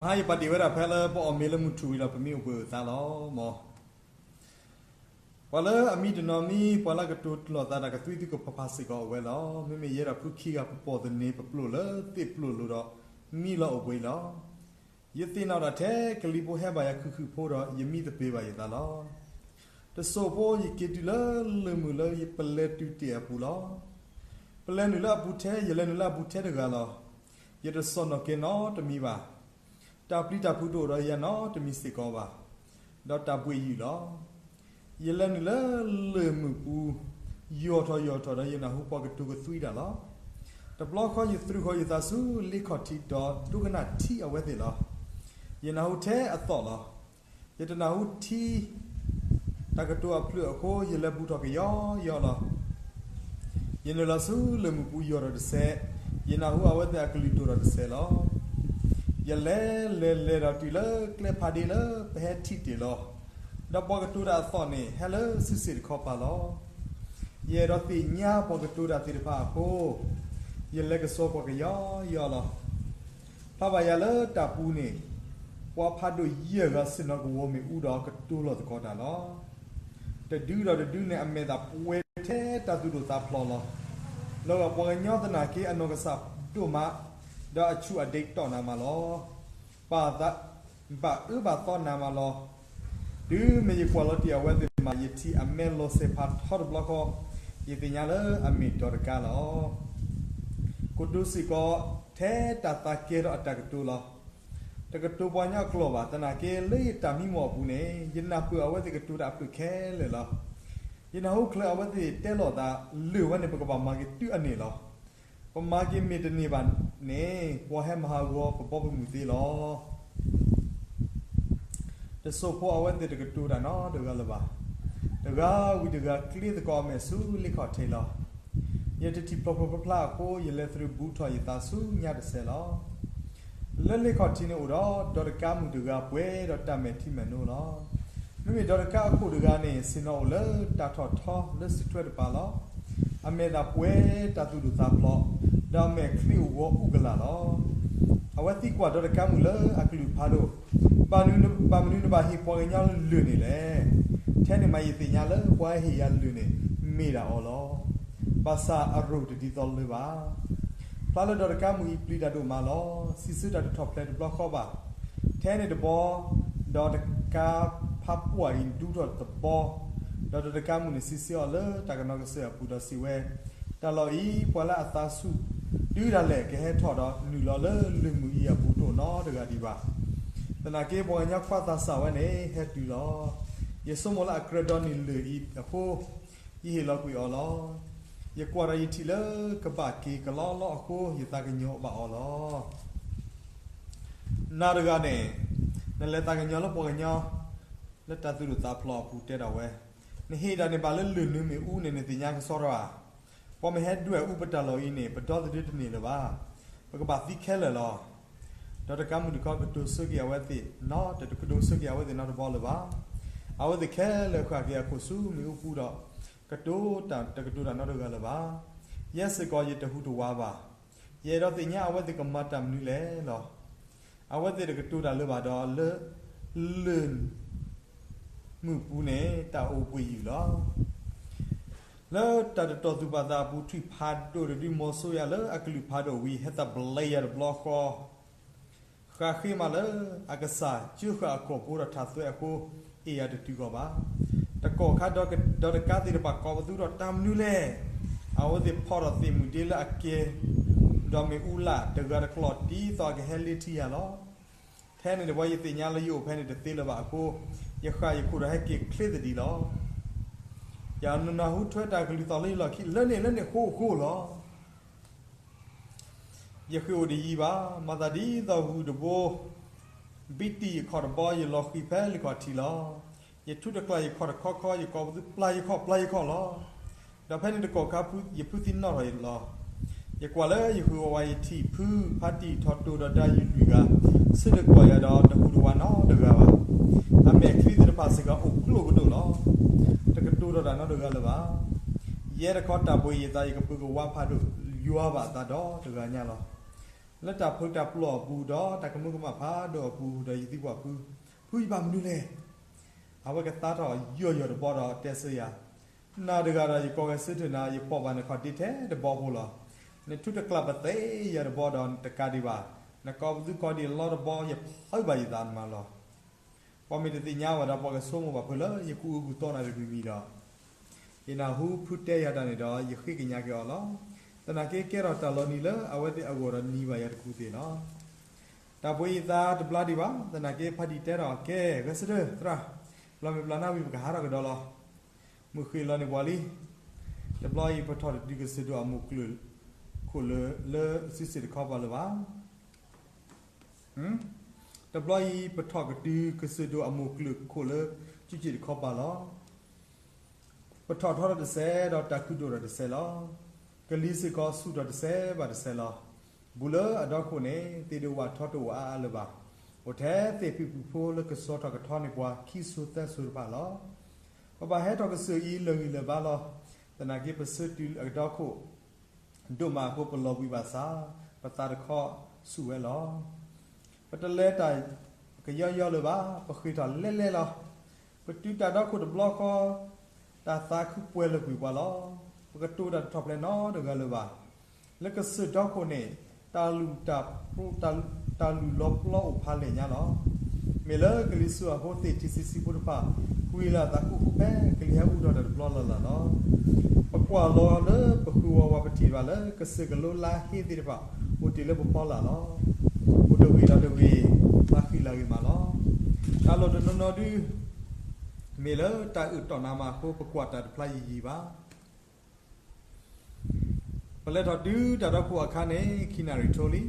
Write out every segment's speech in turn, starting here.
မဟါယပာ်တ့ၢ်ဝဲဒၣ်ဖဲလၢပအီၣ်မ့ၤလၢမုၢ်ထူၣ်ဝံၤဒီး ပမ့ၢ်အိၣ်ဘှံးအိၣ်သါလီၤ. မ်ပှၤလၢအမံတနီၤမံၤ ပှၤလၢအကတိၤလိာ်သးဒီးကသွံသုကဖးဖးစ့ၢ်ကီးအိၣ်ဝဲလီၤ. မ့မ့ၢ်ယဲဒၣ်ဖုခံဂၤ ပပိာ်သန့ၤပပျိာ်လၢသ့ၣ်ပျိာ်လိၤဒီး မံလီၤအိၣ်ဘှံးလီၤ. ယသ့ၣ်နီၣ်ဒၣ်ထဲကလံၤဖိဟဲဘၣ်ယၤခုၣ်ခုၣ်ဖိဒီး ယမံသပ့ၤဘၣ်ယသးလီၤ. တစိၢ်ဖိယက့ၤတုၤလၢလၢၢ်မုၢ်လၢပလဲၤတုၤတ့ၢ်အပူၤလီၤ. ပလဲၤနုာ်လၢအပူၤထဲ ယလဲၤနုာ်လၢအပူၤထဲတဂၤလီၤ. ယတစီၣ်နီၣ်ကဲနီတမံၤဘၣ်. တၢ်ပျံၤတၢ်ဖုးတအိၣ်ဒီးယၤနီတမံၤစ့ၢ်ကီးဘၣ်, ဒီးတၢ်ဘှံးယုၢ်လီၤ. ယလဲၤနုာ်လၢလၢၢ်မုၢ်ပူၤ ယိာ်ထီၣ်ယိာ်ထီၣ်ဒီး ယနၢ်ဟူပှၤကတိၤကသွံတၢ်လီၤ. တဘျီဃီယသြူးဃီၤယသးဆူလ့ခီၣ်ထံးဒီး ဒိကနၣ်ထံအဝဲသ့ၣ်လီၤ. ယနၢ်ဟူထဲအသီၣ်လီၤ. ယတနၢ်ဟူထံ တၢ်ကတိၤအဖျၢၣ်အဃိ ယလဲၤဘူးထီၣ်ကယီယီလီၤ. ယနုာ်လီၤဆူလၢၢ်မုၢ်ပူၤယိာ်ဒီးတစဲး, ယနၢ်ဟူအဝဲသ့ၣ်အကလုၢ်ဒိၣ်ဒီးတစဲးလီၤ. ယလဲၤလဲၤလဲၤဒီးတုၤလၢကျဲဖးဒ့လၢပဟဲထံၣ်တ့ၢ်လီၤ. ဒီးပှၤကတိၤတၢ်အသီၣ်န့ၣ် ဟဲလၢစုစ့ၣ်တခီပၤလီၤ. ယအဲၣ်ဒိးသ့ၣ်ညါပှၤကတိၤတၢ်သ့ၣ်တဖၣ်အဃိ ယလဲၤကဆှီပှၤကယီယီလီၤ. ဖျါဘၣ်ယၤလၢတၢ်ပူၤန့ၣ် ပှၤဖးဒိၣ်ယဲၢ်ဂၤဆ့ၣ်နီၤကဝီၤမ့ၣ်အူဒီးကတိၤလီၤသကိးတၢ်လီၤ. တဒုဒီးတဒုန့ၣ် အမဲာ်သၣ်ပှဲၤထဲတၢ်သူၣ်ဒိၣ်သးဖျိးလီၤ. လီၤဂာ်ပှၤကညီသနာ်က့အနီၢ်ကစၢ်ဒိၣ်မး, ဒီးအဆူၣ်အဒ့တီၣ်နးမးလီၤ. ပာ်သး ဘၣ်အၢဘၣ်သီနးမးလီၤ. တုၤမ့ၢ်ယကွၢ်လီၤတံၢ်အဝဲသ့ၣ်မး ယထံၣ်အမဲာ်လီၤစဲးဖးထီတဘျီဃီ, ယသ့ၣ်ညါလၢအမ့ၢ်ဒီးတကါလီၤ. ကတိၤစ့ၢ်ကီးထဲတၢ်သးကဲထီၣ်အတၢ်ကတိၤလီၤ. တကတိၤပှၤကညီအကျိာ်ဘၣ်, သနာ်က့လၢယတၢ်မံမီၢ်အပူၤန့ၣ် ယနၢ်ပၢၢ်အဝဲသ့ၣ်ကတိၤတၢ်အဖျၢၣ်ခဲလၢာ်လီၤ. ယနၢ်ဟူချုးအဝဲသ့ၣ်တဲလိာ်သး, လၢၢ်ဝဲန့ၣ် ပကဘၣ်မၤက့ၤတုၤအန့ၣ်လီၤ. ပမၤက့ၤမ့ၢ်တန့ၢ်ဘၣ်န့ၣ် ပှၤဟဲမၤဟးဂီၤပဘီပမုၢ်သ့လီၤ. တစိၢ်ဖိအဝဲသ့ၣ်တကတိၤတၢ်နီတဂၤလၢၤဘၣ်. တဂၤဝံၤတဂၤကျ့သကိးအမဲာ်ဆူလ့ခီၣ်ထံးလီၤ. ယတထံၣ်ဖျိးဖျိးဖျါဖျါအဃိ ယလဲၤသရူးဘူးထီၣ်ယသးဆူညါတစဲးလီၤ. လၢလ့ခီၣ်ထံးန့ၣ်အိၣ်ဒီး ဒီးတကါမုၣ်တဂၤပှဲၤဒီးတၢ်မဲာ်ထံမဲာ်နိလီၤ. မ့မ့ၢ်ဒီးတကါအခိၣ်တဂၤန့ၣ် ဆ့ၣ်နီၤအိၣ်လၢတၢ်ထီၣ်ထီလၢစုထွဲတပၤလီၤ. အမဲာ်သၣ်ပှဲၤတၢ်သူၣ်ဒိၣ်သးဖျိး, ဒီးအမဲာ်ချံအိၣ်ဂီၤအူကလာ်လီၤ. အဝဲသံကွၢ်ဒီးတကါမုၣ်လၢအကလုၢ်ဖးဒိၣ်, ဘၣ်မနုၤနဘၣ်ဟ့ၣ်ပှၤကညီလၢၢ်န့ၣ်လဲၣ်. ထဲန့ၣ်မးယသ့ၣ်ညါလၢပှၤဟ့ၣ်ယၤလၢၢ်န့ၣ် မ့ၢ်ဒၣ်အီၤလီၤ. ဘၣ်ဆၣ်အရိၣ်တဒ်သိးလၢၤဘၣ်. ဖျါလၢဒီးတကါမုၣ်အံၤပျံၤတၢ်ဒိၣ်မးလီၤ. စံးဆၢတၢ်တထီၣ်ဖျဲးတဘျီဃီဘၣ်. ထဲန့ၣ်တဘီ, ဒီးတကါဖးပှၢ်အံၤဒူထီၣ်တဘီ, ဒီးဒီးတကါမုၣ်န့ၣ်စံးဆၢအီၤလၢတၢ်ကနီၤကစၢၢ်အပူၤဒီးစံးဝဲ, တၢ်လီၢ်အံၤ ပှၤလၢအသးဆူၣ်တုၤဒၣ်လဲာ်ကဟဲထီၣ်ဒီး နုာ်လီၤလၢလၢၢ်မုၢ်အံၤအပူၤတအိၣ်နီတဂၤဒံးဘၣ်. သနာ်က့ပှၤကညီခွါသးစၢ်ဝဲန့ၣ် ဟဲတုၤလီၤ. ယဆိကမိၣ်လၢအကြၢးဒီးန့ၢ်လၢၢ်အံၤအဃိ ယဟ့ၣ်လီၤကွံာ်အီၤလီၤ. ယကွၢ်ဒီးယထံၣ်လၢကဘၣ်က့ၤကလီလီအဃိ ယသးကညီၤဘၣ်အီၤလီၤ. နၤတဂၤန့ၣ် နလဲၤသးကညီၤလၢပှၤကညီ လၢတၢ်သူၣ်ဒိၣ်သးဖျိးအပူၤတဲဒၣ်ဝဲ, နဟ့ၣ်ဒၣ်န့ၣ်ဘၣ်လၢလၢၢ်နုာ်မ့ၣ်အူန့ၣ် နသ့ၣ်ညါကစီဒီဧါ. ပှၤမ့ၢ်ဟဲဒွဲၣ်အူပတၢ်လီၢ်အံၤန့ၣ် ပဒီသဒၢတန့ၢ်လၢၤဘၣ်. ပကဘၣ်သံခဲလၢာ်လီၤ. ဒီးတကါမုၣ်တခီကတိၤဆၢက့ၤအဝဲသ့ၣ်နီတ, တကတိၤဆၢက့ၤအဝဲသ့ၣ်နီတဘီလၢၤဘၣ်. အဝဲသ့ၣ်ခဲလၢာ်ဃၣ်က့ၤအခိၣ်ဆူမ့ၣ်အူပူၤဒီး ကတိၤတၢ်တကတိၤတၢ်နီတဂၤလၢၤဘၣ်. ယဲစ့ၢ်ကီးယတဟူးတဝးဘၣ်. ယအဲၣ်ဒိးသ့ၣ်ညါအဝဲသ့ၣ်ကမၤတၢ်မနုၤလဲၣ်လီၤ. အဝဲသ့ၣ်တကတိၤတၢ်လၢၤဘၣ်ဒီးလၢ လၢၢ် မုၢ်ပူၤန့ၣ် တၢ်အိၣ်ဘှံးယုၢ်လီၤ. လၢတၢ်တတီၢ်သူၣ်ပာ်သးအပူၤ ထွံၣ်ဖးဒိၣ်တဒု မီၤစိယၤလၢအကလုၢ်ဖးဒိၣ်ဝံၤ ဟဲသဘျဲယၤတဘျီဃီ, ဃၣ်ဃ့မးလၢအကစၢ်ကၢဃာ်အကီၢ်ဖိဒီးထးသွဲအဃိ အ့ၣ်ယၤတတုၤဃီၤဘၣ်. တကီၢ်ခါဒီးတကါသ့ၣ်တဖၣ်ကိးပသူဒီးတၢ်မနုၤလဲၣ်. အဝဲသ့ၣ်ဖီၣ်ထီၣ်သ့ၣ်မုၢ်ဒ့လၢအကဲ ဒီးမ့ၣ်အူလၢ်တဂၤတကျီၢ် ဒ်သိးအကဟဲလ့ထံယၤလီၤ. ထဲန့ၣ်တဘျီယသ့ၣ်ညါလၢယအိၣ်ဖဲန့ၣ်တသ့လၢၤဘၣ်အဃိ ယဃၣ်ယခိၣ်ဒီးဟဲက့ၤချ့သဒံးလီၤ. ယနၢ်ဟူထွဲတၢ်ကလုၢ်သီၣ်လၢယလီၢ်ခံ လၢန့ၣ်လၢန့ၣ်ဃိဃိလီၤ. ယဃ့ၢ်အိၣ်တယံၤဘၣ်, မၤသးဒ်သိးဂုၢ်တဘိ ဘံတံၢ်ယခီၣ်တဘီ ယလီၤဃံၤဖဲလံာ်ခီၣ်ထံးလီၤ. ယထူတကျါယခီၣ်တခီခီ ယကိးပသူပျၢ်ယခီၣ်ပျၢ်ယခီၣ်လီၤ. ဒီးဖဲန့ၣ်တကီၢ်ခါ ယဖုသံနီၣ်ထီၣ်ယလီၤ. ယကွၢ်လၢယဃုာ်ဝးဝး ယထံၣ်ဖုဖးတံၢ်ထီၣ်တိၢ်ဒီးဒါယုၢ်လွံၢ်ဂၤ ဆၢထၢၣ်ကွၢ်ယၤဒီးတဟူးတဝးနီတဂၤဘၣ်. အမဲာ်ချံသ့ၣ်တဖၣ်စ့ၢ်ကီးအိၣ်ကျိၣ်ကဒိၣ်လီၤ. တကတိၤထီၣ်တၢ်နီတဂၤလၢၤဘၣ်. ယဲတခီတၢ်ဘှံးယသး ယကပုၤကဝါဖးဒိၣ် ယွၤဘၣ်အသးဒီးတဂၤညါလီၤ. လၢတၢ်ဖုးတၢ်ပျီၢ်အပူၤ ဒီးတၢ်ကမူကမၣ်ဖးဒိၣ်အပူၤ ဒီးယသံကွၢ်ဖု, ဖုယဘၣ်မနုၤလဲၣ်. အဝဲကသါထီၣ်ယီၢ်ယီၢ်တဘီဒီးတဲဆၢယၤ, နၤတဂၤဒီးယကိးဂဲၤဆၢထၢၣ်နၤ ယပိာ်ဘၣ်နခီၣ်ဒ့ထဲတဘီဖိလီၤ. နထူတကျးပသဲယၤတဘီဒီးနတကးဒံးဘၣ်, နကိးပသူကိးဒံးလီတဘီ ယဖုးဘၣ်ယသးနမၤလီၤ. ပှၤမ့ၢ်တသ့ၣ်ညါဘၣ်ဒီး ပှၤကဆိကမိၣ်ဘၣ်ဖုးလၢယကူၣ်အၢကူၣ်သီနၤတမံၤမံၤဒီး ယနၢ်ဟူဖုတဲယၤတၢ်န့ၣ်ဒီး ယဃ့ကညးက့ၤအီၤလီၤ. သနာ်က့ကဲထီၣ်တၢ်လီၤနံၤလၢအဝဲသ့ၣ်အဂီၢ်ဒီးနံၤဘၣ်ယၤတကူၣ်သ့ၣ်လီၤ. တၢ်ပှ့ၤယသးတဘျါဒံးဘၣ်, သနာ်က့ဖးဒံၣ်တဲထီၣ် ကဲ ဂဲၤဆၢထၢၣ်သရၣ်, ဘျီမ့ၢ်ဘျီနၣ်ဝံၤပကဟးထီၣ်ကဒီးလီၤ. မုၢ်ဃ့ၢ်လီၤန့ၢ်ပှၤလံ. တဘျီအံၤပထီၣ်တတုၤကစၢၢ်ဒိၣ်အမိၢ်ကျၢၢ်ခိၣ်လၢ လၢစုစ့ၣ်တခီပၤလၢၤဘၣ်. တဘျီအံၤပထီၣ်ကတုၤကစၢၢ်ဒိၣ်အမိၢ်ကျၢၢ်ခိၣ်လၢစုစ့ၣ်တခီပၤလီၤ. ပထီၣ်ထီထီၣ်တစဲးဒီးတၢ်ခုၣ်ဒိၣ်ထီၣ်တစဲးလီၤ. ကလံၤစ့ၢ်ကီးဆူၣ်ထီၣ်တစဲးဘၣ်တစဲးလီၤ. ဘူးလၢအဒီခိၣ်န့ၣ် သ့ၣ်ဒိၣ်ဝၣ်ထီတအိၣ်အါအါလၢၤဘၣ်. အိၣ်ထဲသ့ၣ်ဖံးဖုးဖိလၢကဆှီထီၣ်ကထီန့ၢ်ပှၤခံစိၤသၢစိၤတဖၣ်လီၤ. ပဘၣ်ဟဲထီၣ်ကစၢၢ်အံၤလၢာ်ဂံၢ်လၢာ်ဘါလီၤ. သနာ်က့ပဆၢတုၤအဒီခိၣ် ဒိၣ်မးအဃိပလီၤဘှံးဘၣ်ဆၣ် ပသးတခီဆူၣ်ဝဲလီၤ. ပတလဲၤတၢ်ကယီယီလၢၤဘၣ်, ပဃ့ၢ်ထီၣ်လဲလဲလီၤ. ပတုၤတၢ်ဒီခိၣ်တဘျီဃီ, တၢ်သးခုပှဲၤလၢာ်ကွံာ်ပှၤလီၤ. ပကတိၤတၢ်တထီၣ်ဖျဲးနီတဂၤလၢၤဘၣ်. လၢကစၢၢ်ဒီခိၣ်န့ၣ် တၢ်လူၢ် တၢ်လူၢ်လီၤပျီအိၣ်ဖးလဲၢ်ညါလီၤ. မ့ၢ်လၢကလံၤစိၤအဃိ သ့ၣ်ထံးဆံးဆံးဖိတဖၣ် ကွံာ်လၢအသးခုဃုဖဲကလံၤဟဲအူထီၣ်တၢ်တဘျီလၢ်လၢ်လီၤ. ပကွၢ်လီၤလၢပဃုဝၤဝၤ ပထံၣ်ဘၣ်လၢကစၢၢ်ကလိလါဟ့သ့ၣ်တဖၣ် အိၣ်တ့ၢ်လၢပဖီလာ်လီၤ. အိၣ်တဂ့ၤဒီးတဂ့ၤ, သးဃံးလၢ်ဂ့ၤမးလီၤ. တၢ်လီၢ်တနီၤနီၤဒု မ့ၢ်လၢတၢ်အုၣ်တီၢ်နးမးအဃိ ပကွၢ်တၢ်တဖျါယံာ်ယံာ်ဘၣ်. ပလဲၤထီၣ်တုၤတၢ်ဒီခိၣ်အခါန့ၣ် ခံနၣ်ရံၣ်ထိလံ.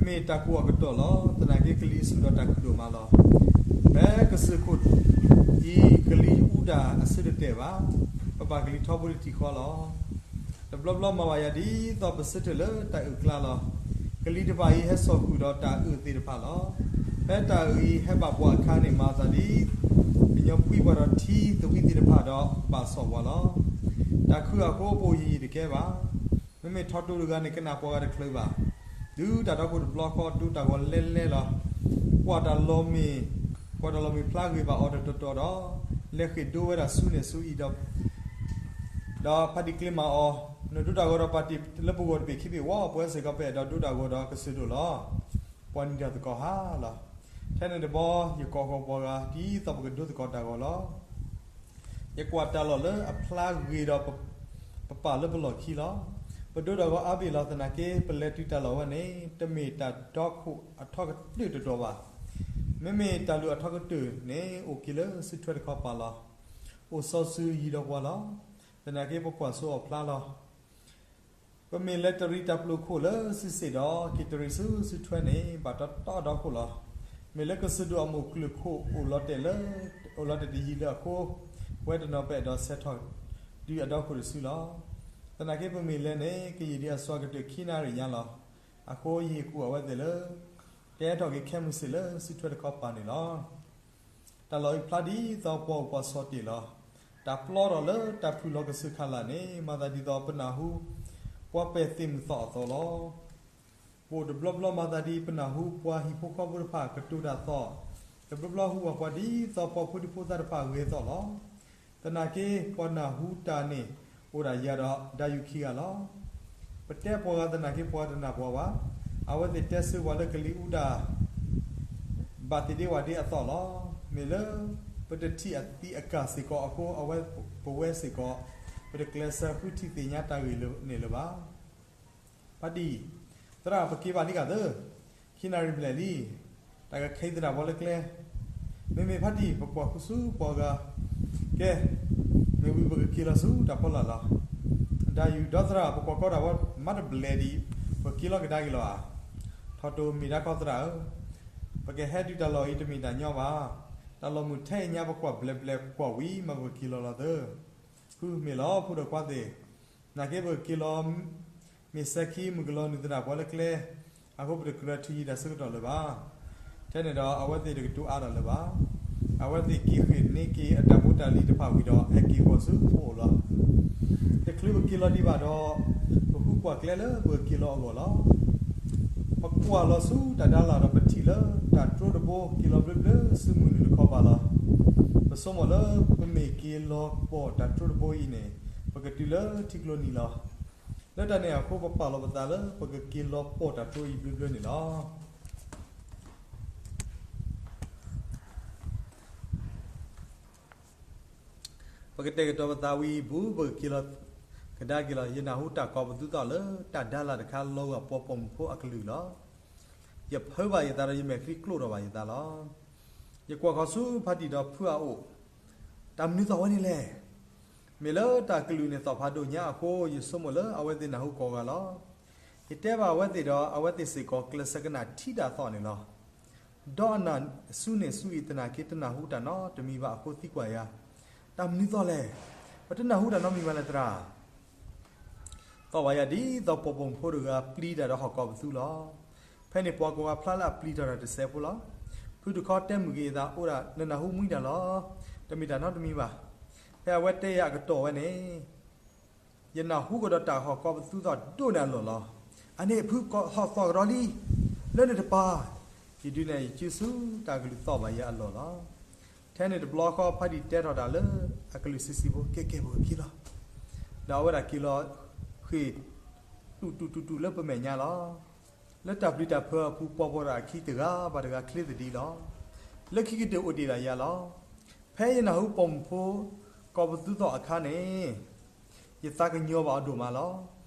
မ့ၢ်တၢ်ကိၢ်အကတီၢ်လီၤ. သနာ်က့ကလံၤဆူၣ်ဒီးတၢ်ခုၣ်ဒိၣ်မးလီၤ. ဖဲကစၢၢ်ခိၣ်အံၤ ကလံၤအူတၢ်အဆၢတတဲာ်ဘၣ်. ပဘၣ်ကလံၤထီဘိတထံၣ်ဃီလီၤ. တဘျီဘျီမၤဘၣ်ယၤဒ်သိးပဆၢထၢၣ်လၢတၢ်အုၣ်ကျါလီၤ. ကလံၤတဖၣ်အံၤဟဲစိာ်ဃုာ်ဒီးတၢ်အုၣ်သ့ၣ်တဖၣ်လီၤ. ဖဲတၢ်အုၣ်အံၤဟဲဘၣ်ပှၤအခါန့ၣ် မၤသးဒ် ကညီဖှံပှၤဒီးထံသဝံသ့ၣ်တဖၣ်ဒီး ဘၣ်စီၣ်ပှၤလီၤ. တၢ်ခုၣ်အဃိပိာ်ယံာ်ယံာ်တကဲဘၣ်. မ့မ့ၢ်ထီတိၤတဂၤန့ၣ် ကနၣ်ပှၤဂၤတချုးဘၣ်. တုၤတၢ်ဒီခိၣ်တဘျီဃီ ဒိတၢ်ဂီၤလဲလဲလီၤ. ကွၢ်တၢ်လီၢ်မ့ၢ်, ကွၢ်တၢ်လီၢ်မ့ၢ်ဖျါဂ့ၤဘၣ်အီၤတတီၤတီၤဒီး လဲၤဃ့ၢ်ဒိဝဲဒၣ်ဆူန့ၣ်ဆူအံၤဒီး ဒီးဖးတံၢ်ကျ့ၤမၤအီၤ, နဒိတၢ်ဂီၤဒီးပာ်တ့ၢ်လၢပဂီၢ်တဘ့ၣ်ခံဘ့ၣ်ဝံၤ ပဝဲစ့ၢ်ကီးပအဲၣ်ဒိးဒိတၢ်ဂီၤဒီးကစၢၢ်ဒိၣ်လီၤ. ပှၤနံၤတၢ်သကိးဟါလီၤ. ထဲန့ၣ်တဘျီ ယကိးဃီၤပှၤဂၤ ဒ်သိးပကဒိသကိးတၢ်ဂီၤလီၤ. ယကွၢ်တၢ်လီၢ်လၢအဖျါဂ့ၤဒီး ပပာ်လၢပလီၢ်ခံလီၤ. ပဒိတၢ်ဂီၤအါဘ့ၣ်လီၤ. သနာ်က့ ပလဲၤတုၤတၢ်လီၢ်ဝဲန့ၣ် တမ့ၢ်တၢ်ဒီခိၣ်အထီကတၢၢ်တတီၤဘၣ်. မ့မ့ၢ်တၢ်လုၢ်အထီကတၢၢ်န့ၣ် အိၣ်က့ၤလၢစုထွဲတခီပၤလီၤ. အိၣ်စီၤစုၤယံၤဒီးပှၤလီၤ. သနာ်က့ပကွၢ်စိအီၤဖျါလီၤ. ပမ့ၢ်လဲၤတရံးတၢ်ပျိာ်ခိၣ်လၢစုစ့ၣ်ဒီး က့ၤတရံးဆူစုထွဲန့ၣ် ဘၣ်တီတီဒီခိၣ်လီၤ. မ့ၢ်လၢကစၢၢ်ဒိၣ်အမိၢ်ကျၢၢ်ခိၣ်အိၣ်လီၤတဲာ်လၢ, အိၣ်လီၤတဲာ်တယံၤလၢအဃိ, ပဝဲတနီၤပအဲၣ်ဒိးဆဲးထီၣ်တုၤအဒီခိၣ်တစုလီၤ. သနာ်က့ပမ့ၢ်လဲၤန့ၣ် ကယံာ်ဒံးအစီၤကတၢၢ်ခံနၣ်ရံၣ်ညါလီၤ. အဃိယဟ့ၣ်ကူၣ်အဝဲသ့ၣ်လၢ ကဟဲထီၣ်က့ၤခဲမုၢ်ဆ့ၣ်လၢစုထွဲတခီပၤန့ၣ်လီၤ. တၢ်လီၢ်အံၤဖျါဒ်သိးပှၤအိၣ်ပှၤဆိးတ့ၢ်လီၤ. တၢ်ပျီထီၣ်လၢတၢ်ဖုၣ်လီၤကစၢၢ်ခးလာ်န့ၣ် မၤသးဒ်သိးပနၢ်ဟူ ပှၤပဲာ်သ့ၣ်မုၢ်သီၣ်အသီလီၤ. ပအိၣ်တဘျီဘျီမၤသးဒ်ပနၢ်ဟူပှၤဟံၣ်ဖိဃီဖိတဖၣ်ကတိၤတၢ်သီၣ်, တဘျီဘျီဟူဘၣ်ပှၤဒ်သိးပှၤဖိဒံဖိသၣ်တဖၣ်ဂဲၤသီၣ်လီၤ. သနာ်က့ပှၤနၢ်ဟူတၢ်န့ၣ် အိၣ်ဒၣ်ယၤဒီးဒါယူၤခံဂၤလီၤ. ပတဲပှၤဂၤသနာ်က့ပှၤတနာ်ပှၤဘၣ်. အဝဲသ့ၣ်တဲဆၢပှၤလၢကလံၤအူတၢ် ဘၣ်သ့ၣ်ဒ့ဝၣ်ဒ့အသီၣ်လီၤ. မ့ၢ်လၢပတထံၣ်အသံးအကာ်စ့ၢ်ကီးအဃိ အဝဲပဝဲစ့ၢ်ကီး ပတကျဲးစၢးဃုထံၣ်သ့ၣ်ညါတၢ်ဂ့ၢ်လၢန့ၣ်လၢၤဘၣ်. ဖါတံၢ်, သရၣ်ပက့ၤဘၣ်လံဂၤသၢ, ခံနၣ်ရံၣ်ဘျဲၣ်လံ, တၢ်ကခ့သရၣ်ပှၤလၢကျဲ, မ့မ့ၢ်ဖါတံၢ် ပကွၢ်ဃုာ်ဆူပှၤဂၤ, ကဲ, မ့ၢ်ဝံၤပကက့ၤလီၤဆူတၢ်ဖီလာ်လီၤ. ဒါယူၤ, ဒီးသရၣ် ပကွၢ်ကီတၢ်ဝဲမးတဘျဲၣ်ဒံး, ပက့ၤလီၤကဒါက့ၤလီၤဧါ. ထီၣ်တိၢ်မ့ၢ်ဒၣ်ခီသရၣ်ဧၢ, ပကဟဲတုၤတၢ်လီၢ်အံၤတမ့ၢ်တၢ်ညီဘၣ်. တၢ်လီၢ်မုၢ်ထဲအံၤညါပကွၢ်ဘျဲးဘျဲးကွၢ်ဝံၤ မ့ၢ်ပကက့ၤလီၤလီၤသၢ. ဖုမ့ၢ်လီၤဖိဒီးခွါသ့ၣ်, နာ်က့ပကက့ၤလီၤ မ့ၢ်စဲၤခံမုၢ်ကလီၤနုာ်သရၣ်ပှၤလၢကျဲ, အဃိပတကြၢးထုးယံၤတၢ်ဆၢကတီၢ်လၢၤဘၣ်. ထဲန့ၣ်ဒီးအဝဲသ့ၣ်တကတိၤအါထီၣ်လၢၤဘၣ်. အဝဲသ့ၣ်က့ၤဃ့ၢ်န့ၢ်က့ၤအတၢ်ဖိတၢ်လံၤတဖၣ်ဝံၤဒီး ဟဲက့ၤဃီၤဆူဖိအိၣ်လီၤ. တချုးပက့ၤလီၤဒံးဘၣ်ဒီး ပဃုကွၢ်ကျဲလၢပကက့ၤလီၤအဂီၢ်လီၤ. ပကွၢ်လီၤဆူတၢ်ဒါလၢ်ဒီး ပထံၣ်လၢတၢ်တြိတဘိက့ၤလီၤဘျၢဘျၢဆူမုၢ်နုာ်တခီပၤလီၤ. ပဆိကမိၣ်လၢပမ့ၢ်က့ၤလီၤပိာ်တၢ်တြိတဘိအံၤန့ၣ် ပကတုၤလၢထံကျိနံၤလီၤ. လၢတၢ်န့ၣ်အဃိ ပပာ်လီၤပသးလၢပကက့ၤလီၤပိာ်တၢ်တြိအံၤဘျၢဘျၢန့ၣ်လီၤ. ပကတဲာ်ကတီၤပသးဝံၤ ဘူးပကက့ၤလီၤကဒါက့ၤလီၤ. ယနၢ်ဟူတၢ်ကိးပသူထီၣ်လၢတၢ်ဒါလၢ်တခါ လီၤဂာ်ပှၤပိာ်မုၣ်ဖိအကလုၢ်လီၤ. ယဖၢဘၣ်ယသးဒီးယမဲာ်ချံကျိၣ်ထီၣ်ဘၣ်ယသးလီၤ. ယကွၢ်ဃီၤဆူဖါတံၢ်ဒီးဖုအအိၣ်, တၢ်မနုၤသီၣ်ဝဲန့ၣ်လဲၣ်. မ့ၢ်လၢတၢ်ကလုၢ်န့ၣ်သီၣ်ဖးဒိၣ်ညါအဃိ ယဆိကမိၣ်လၢအဝဲသ့ၣ်နၢ်ဟူကိးဂၤလီၤ. ယတဲဘၣ်အဝဲသ့ၣ်ဒီး အဝဲသ့ၣ်စ့ၢ်ကီးကျဲးစၢးကနၣ်ထံတၢ်သီၣ်န့ၣ်လီၤ. ဒီးအနၢ်ဆူန့ၣ်ဆူအံၤ သနာ်က့တနၢ်ဟူတၢ်နီတမံၤဘၣ်အဃိသံကွၢ်ယၤ, တၢ်မနုၤသီၣ်လဲၣ်. ပတနၢ်ဟူတၢ်နီတမံၤဘၣ်လၢၤသရၣ်. သီၣ်ဘၣ်ယၤဒ်သိးပိာ်ပိာ်မုၣ်ဖိတဂၤပျံၤတၢ်ဒီးဟီၣ်ကိးပသူလီၤ. ဖဲန့ၣ်ပှၤကိးဂၤဖျါလၢအပျံၤတၢ်ဒီးတစဲးဖိလီၤ. ဖုတခီတဲမုာ်က့ၤအသးအိၣ်ဒၣ် နနၢ်ဟူမှံတၢ်လီၤ. တမ့ၢ်တၢ်နီတမံၤဘၣ်. ဖဲအဝဲတဲယၤအကတီၢ်ဝဲန့ၣ် ယနၢ်ဟူကဒီးတၢ်ဟီၣ်ကိးပသူသီၣ်ဒိၣ်န့ၢ်အလီၢ်လီၤ. အန့ၣ်ဖုကဟီၣ်သီၣ်ကဒီးလံ, လၢန့ၣ်တပၤ, ယဒုးနဲၣ်ယစုဆူတၢ်ကလုၢ်သီၣ်ဘၣ်ယၤအလီၢ်လီၤ. ထဲန့ၣ်တဘျီဃီ ဖါတံၢ်တဲထီၣ်တၢ်လၢအကလုၢ်ဆံးဆံးဖိ ကဲကဲ ပကက့ၤလီၤ. ဒီးအဝဲဒၣ်က့ၤလီၤဃ့ၢ် တူၢ်တူၢ်တူၢ်တူၢ်လၢပမဲာ်ညါလီၤ. လၢတၢ်ပျံၤတၢ်ဖုးအပူၤ ပှၤပိာ်တၢ်အခံတဂၤဘၣ်တဂၤချ့သဒံးလီၤ. လၢခံကတၢၢ်အိၣ်တ့ၢ်ဒၣ်ယၤလီၤ. ဖဲယနၢ်ဟူပိာ်မုၣ်ဖိ ကိးပသူသီၣ်အခါန့ၣ် ယသးကညီၤဘၣ်အီၤဒိၣ်မးလီၤ.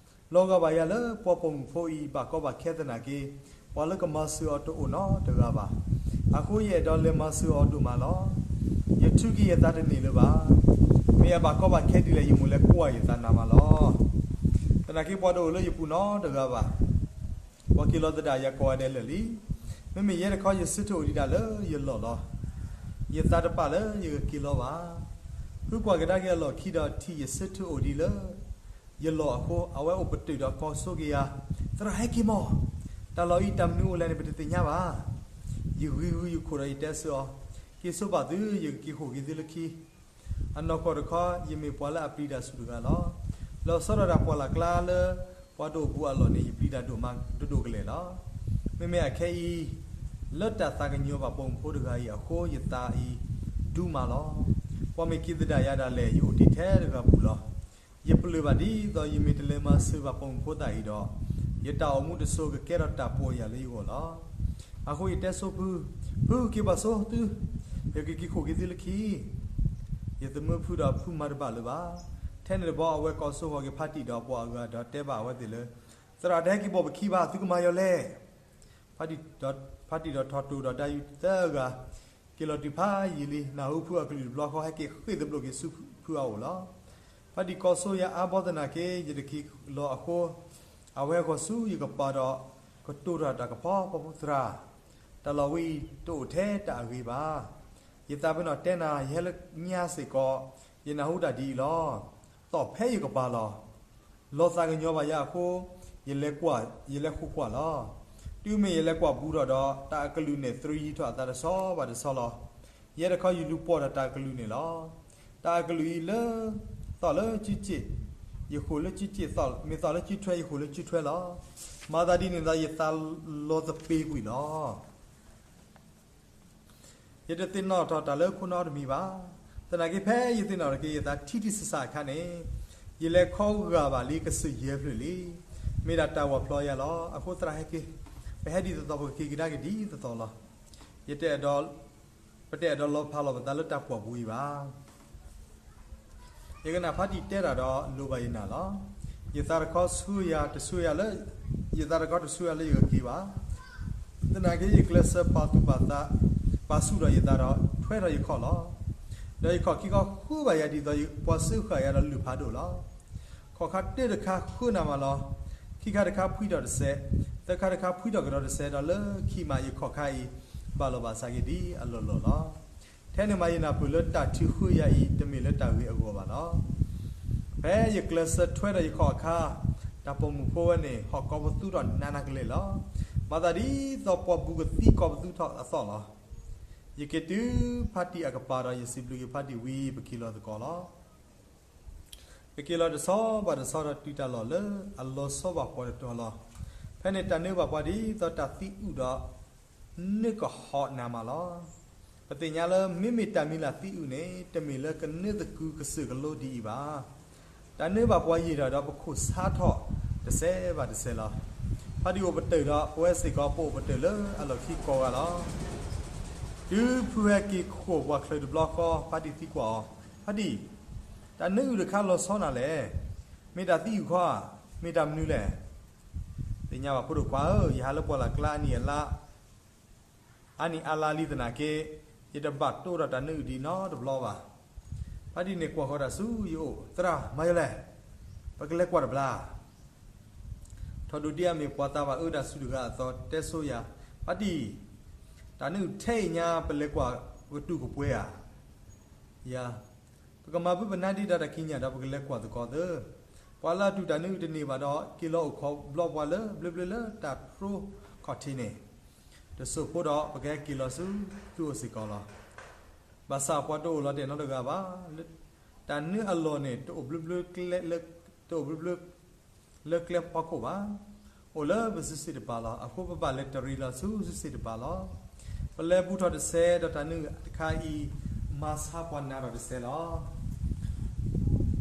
လီၤဂာ်ဘၣ်ယၤလၢပှၤပိာ်မုၣ်ဖိအံၤ ဘၣ်ကီဘၣ်ခဲသနာ်က့ ပှၤလၢကမၤစၢၤအီၤတအိၣ်နီတဂၤဘၣ်. အဃိယအဲၣ်ဒိးလဲၤမၤစၢၤအီၤဒိၣ်မးလီၤ. ယထုးက့ၤယသးတန့ၢ်လၢၤဘၣ်. မ့ၢ်အဘၣ်ကီဘၣ်ခဲဒ်လဲၣ် ယမိၢ်လဲၤကွၢ်ယသးနးမးလီၤ. သနာ်က့ပှၤတအိၣ်လၢယပူၤနီတဂၤဘၣ်. ပှၤက့ၤလီၤသဒၣ်ယၤကိးဂၤဒဲးလၢာ်လံ. မ့မ့ၢ်ယဲတခီ ယဆၢထၢၣ်အိၣ်ဒံးဒၣ်လၢယလီၢ်လီၤ. ယသးတပာ်လၢယကက့ၤလီၤဘၣ်. ဖုကွၢ်ကဒါက့ၤအလီၢ်ခံဒီး ထံၣ်ယဆၢထၢၣ်အိၣ်ဒံးလၢယလီၢ်အဃိ အဝဲအိၣ်ပတုာ်ဒီးကိးဆိက့ၤယၤ, သရၣ်ဟဲက့ၤမီၢ်, တၢ်လီၢ်အံၤတၢ်မနုၤအိၣ်လဲၣ်န့ၣ် ပတသ့ၣ်ညါဘၣ်. ယဂံၤဂုာ်ယခိၣ်ဒီးယတဲဆၢအီၤ, က့ၤဆိဘၣ်သု, ယကက့ၤဃိာ်က့ၤသုလၢခံ အနီၢ်ကီၢ်တခီ ယမ့ၢ်ပှၤလၢအပျံၤတၢ်ဆူၣ်တဂၤလီၤ. လီၤဆီဒၣ်တၢ်ပှၢ်လၢ်ကျါလၢ ပှၤတအိၣ်ဘူးအလီၢ်န့ၣ် ယပျံၤတၢ်ဒိၣ်မးဒိၣ်ဒိၣ်ကလဲာ်လီၤ. မ့မ့ၢ်အခဲအံၤ လၢတၢ်သးကညီၤဘၣ်ပိာ်မုၣ်ဖိတဂၤအံၤအဃိ ယသးအံၤဒူမးလီၤ. ပှၤမ့ၢ်က့ၤသဒၣ်ယၤဒၣ်လဲာ် ယအိၣ်တ့ၢ်ထဲတဂၤပူၤလီၤ. ယပလၢၢ်ဘၣ်ဒ်သိးယမ့ၢ်တလဲၤမၤစၢၤဘၣ်ပိာ်မုၣ်ဖိသၣ်အံၤဒီး ယတၢ်အိၣ်မူတစိၤကကဲထီၣ်တၢ်ပီၢ်ယၢ်လၢယဂီၢ်လီၤ. အဃိယတဲဆိဖု, ဖုက့ၤဘၣ်ဆိသု, ယကက့ၤဃိာ်က့ၤသုလၢခံ ယသမၢဖုဒီးဖုမၤတဘၣ်လၢၤဘၣ်. ထဲန့ၣ်တဘျီ အဝဲကိးဆိဃီၤက့ၤဖါတံၢ်ဒီးပှၤအဂၤဒီးတဲဘၣ်အဝဲသ့ၣ်လၢ သရၣ်တဟဲက့ၤပိာ်ပခံဘၣ်, သုကမၤယီၤလဲၣ်. ဖါတံၢ်ဒီးထီၣ်တိၢ်ဒီးဒါယူၤသၢဂၤ က့ၤလီၤတုၤဖးယံာ်လံ, နၢ်ဟူဖုအကလုၢ်တဘျီဃီ ဟဲက့ၤဃ့ၢ်သဘျိၣ်က့ၤဆူဖုအအိၣ်လီၤ. ဖါတံၢ်ကိးဆိယၤအါဘီသနာ်က့ ယတက့ၤလီၤအဃိ အဝဲဟဲဃီၤဆူယကပၤဒီး ကတိၤတၢ်တၢ်ကဖီ ပှၤဖိသရၣ်, တၢ်လီၢ်ဝဲအံၤတအိၣ်ထဲတၢ်အဂ့ၤဘၣ်. ယသးပ့ၤနီၣ်တဲနၤ ယဟဲလၢညါစ့ၢ်ကီး ယနၢ်ဟူတၢ်ဒ်အံၤလီၤ. သီၣ်ဖဲယကပၤလီၤ. လီၤသးကညီၤဘၣ်ယၤအဃိ ယလဲၤကွၢ်, ယလဲၤဃိကွၢ်လီၤ. တုၤမ့ၢ်ယလဲၤကွၢ်ဘူးထီၣ်ဒီး တၢ်အကလုၢ်န့ၣ် သရံးယံၤထီၣ်အသးတဆီဘၣ်တဆီလီၤ. ယဲတခီယလူၤပိာ်ဒီးတၢ်အကလုၢ်န့ၣ်လီၤ. တၢ်အကလုၢ်အံၤလၢ သီၣ်လၢစုစ့ၣ်, ယဃိာ်လၢစုစ့ၣ်, မ့ၢ်သီၣ်လၢစုထွဲ ယဃိာ်လၢစုထွဲလီၤ. မၤသးဒ်န့ၣ်ဒီး ယသးလီၤသပ့ၤကွံာ်လီၤ. ယတသ့ၣ်နီၣ်ထီၣ်တၢ်လၢခိနီတမံၤဘၣ်. သနာ်က့ဖဲယသ့ၣ်နီၣ်ထီၣ်က့ၤယသးထံထံဆးဆးအခါန့ၣ် ယလဲၤခီဂာ်ဘၣ်လံကစၢၢ်ယဲၢ်ဖျၢၣ်လံ. မ့ၢ်ဒၣ်တၢ်ဝၤဖျီယၤလီၤ. အဃိသရၣ်ဟဲက့ၤ, ပဟဲဒ်သိးသိး ပကက့ၤကဒါက့ၤဒ်သိးသိးလီၤ. ယတအဲၣ်ဒိး, ပတအဲၣ်ဒိးလီၤဖးလီၤပသးလၢတၢ်ပှၢ်ပူၤအံၤဘၣ်. ယကနၣ်ဖါတံၢ်တဲတၢ်ဒီးလိၣ်ဘၣ်ယနၢ်လီၤ. ယသးတခီဆူယၤတဆူယၤလၢ, ယသးတခီတဆူယၤလၢယကက့ၤဘၣ်. သနာ်က့ယကျဲးစၢးပာ်သူၣ်ပာ်သး, ပာ်ဆူၣ်ထီၣ်ယသးဒီး ထွဲထီၣ်ယခီၣ်လီၤ. ဒီးယခီၣ်ခံခီဃုဘၣ်ယၤဒ်သိးပှၤစၢဃာ်ယၤဒီးလုၢ်ဖးဒိၣ်လီၤ. ခီၣ်ခါတၢတခါဃုနၤမးလီၤ. ခံခါတခါဖှံထီၣ်တစဲး, သၢခါတခါဖှံထီၣ်ကဒီးတစဲးဒီးလၢခံမးယခီၣ်ခါအံၤ ဘၣ်လီၤဘၣ်စးက့ၤဒ်အလီၢ်လီၢ်လီၤ. ထဲန့ၣ်မးယနၢ်ပၢၢ်လၢတၢ်ထုးဃုယၤအံၤ တမ့ၢ်လၢတၢ်ဂ့ၤအဂီၢ်ဘၣ်လီၤ. ဖဲယကျဲးစၢးထွဲထီၣ်ယခီၣ်အခါ, တၢ်ပိာ်မုၣ်ဖိဝဲန့ၣ် ဟီၣ်ကိးပသူထီၣ်နးနးကလဲာ်လီၤ. မၤသးဒ်သိးပှၤဘူးကသံကိးပသူထီၣ်အသီၣ်လီၤ. ယက့ၤတုၤဖါတံၢ်အကပၤဒီး ယစံးဘျုးက့ၤဖါတံၢ်ဝံၤ ပက့ၤလီၤသကိးလီၤ. ပက့ၤလီၤတဆီဘၣ်တဆီဒီးတုၤတၢ်လီၢ်လၢအလီၤဆီဘၣ်ပှၤတတီၤလီၤ. ဖ ဖဲန့ၣ်တၢ်နၢဘၣ်ပှၤဒ်သိးတၢ်သံအုးဒီး နၢကဟီၣ်နးမးလီၤ. ပသ့ၣ်ညါလၢမ့မ့ၢ်တၢ်မံၤလၢ်သံအုးန့ၣ် တမ့ၢ်လၢကနၢသကုၤကစၢၢ်ကလိဒ်အံၤဘၣ်. တၢ်နၢဘၣ်ပှၤယံာ်ထီၣ်ဒီးပခိၣ်ဆါထီၣ်တစဲးဘၣ်တစဲးလီၤ. ဖါတံၢ်အိၣ်ပတုာ်ဒီး ပဝဲစ့ၢ်ကီးပအိၣ်ပတုာ်လၢအလီၢ်ခံကိးဂၤလီၤ. တုၤဖုဟဲက့ၤခိၣ်ပှၤချုးတဘျီဃီ ဖါတံၢ်သံကွၢ်အီၤ, ဖါတံၢ်, တၢ်နၢအုးတခါလီၤဆီနၤလဲၣ်. မ့ၢ်တၢ်သံအုးခီဧါ, မ့ၢ်တၢ်မနုၤလဲၣ်. သ့ၣ်ညါဘၣ်ဖိဒိၣ်ခွါဧၢ, ယဟးလၢပှၢ်လၢ်ကျါအနံၣ်အလါ အါနံၣ်အါလါလံသနာ်က့, ယတဘၣ်တိၢ်ဒီးတၢ်နၢအုးဒ်နီတဘျီဘၣ်. ဖါတံၢ်န့ၣ်ကွၢ်ဃီၤတၢ်ဆူယအိၣ်, သရၣ်, မၤယလဲၣ်, ပကလဲၤကွၢ်တဘျီ. ထီၣ်ဒိၣ်ဒံးအမ့ၢ်ပှၤသးဘၣ်အၢတၢ်ဆူၣ်တဂၤအသိးတဲဆိယၤ, ဖါတံၢ်, တၢ်နၢအုးထဲအံၤညါ ပလဲၤကွၢ်ကတူၢ်ကပှဲၤဧါ. ယၤ, ပကမၤဘုပနါဒံးဒီးတၢ်ခံညၣ်ဒီး ပကလဲၤကွၢ်သကိးသၢ. ပှၤလၢအတူၢ်တၢ်နၢအုးတန့ၢ်ဘၣ်ဒီး က့ၤလီၤအိၣ်ခိးဘျီပှၤလၢဘျၢဘျၢလၢတၢ်တြီခီၣ်ထံးန့ၣ် တစိၢ်ဖိဒီး ပကဟဲက့ၤလီၤဆူသုအိၣ်စ့ၢ်ကီးလီၤ. ဘၣ်ဆၣ်ပှၤတအိၣ်လီၤတဲာ်နီတဂၤဘၣ်. တၢ်နၢအလီၢ်န့ၣ် တအိၣ်ဘျၢဘျၢ တအိၣ်ဘျၢဘျၢ လၢကျဲဖီခိၣ်ဘၣ်. အိၣ်လၢပစုစ့ၣ်တပၤလီၤ. အဃိပဘၣ်လဲၤတရံးလီၤဆူစုစ့ၣ်တပၤလီၤ. ပလဲၤဘူးထီၣ်တစဲးဒီးတၢ်နၢအုးတခါအံၤ မၤဆါပှၤနးထီၣ်တစဲးလီၤ.